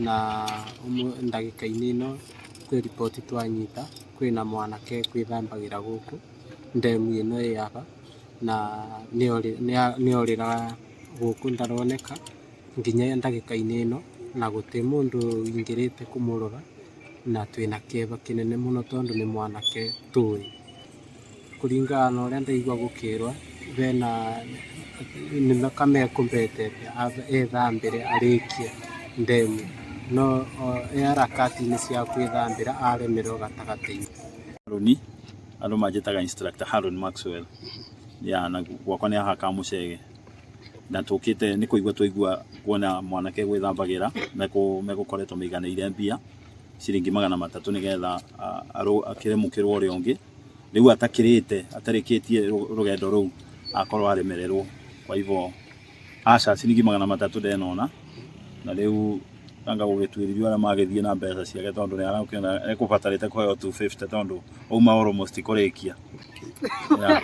Na ndagĩka-inĩ ĩno kwĩ riboti twanyita kwĩna mwanake kwĩthambagĩra gũkũ ndemu ĩno ĩ haha na nĩorĩra gũkũ ndaroneka nginya ndagĩka-inĩ ĩno na gũtĩ mũndũ ũingĩrĩte kũmũrora na twĩna kĩeva kĩnene mũno tondũ nĩ mwanake tũĩ. Kũringana na ũrĩa ndaigua gũkĩrwo bena nĩ kamekũmbetete ethambĩre arĩkie ndemu no e harakati-inĩ cia kwĩthambĩra aremerwo gatagatĩ-inĩ. Harũni, andũ manjĩtaga instructor Haron Maxwell. Ya na gwakwa nĩ haha Kamũcege. Na tũkĩte nĩ kũigua twaigua kuona mwanake gwĩthambagĩra megũkoretwo maiganĩire mbia ciringi 300 nĩgetha akĩremũkĩrwo ũrĩa ũngĩ. Rĩu atakĩrĩte atarĩkĩtie rũgendo rũu akorwo aremererwo. Kwa hivyo aca ciringi 300 ndenona na rĩu anga gũgĩtuĩrithio arĩa magĩthiĩ na mbeca ciake tondũ nĩ arakĩona ekũbatarĩte kũheo 250 tondũ auma almost kũrĩkia. Yeah.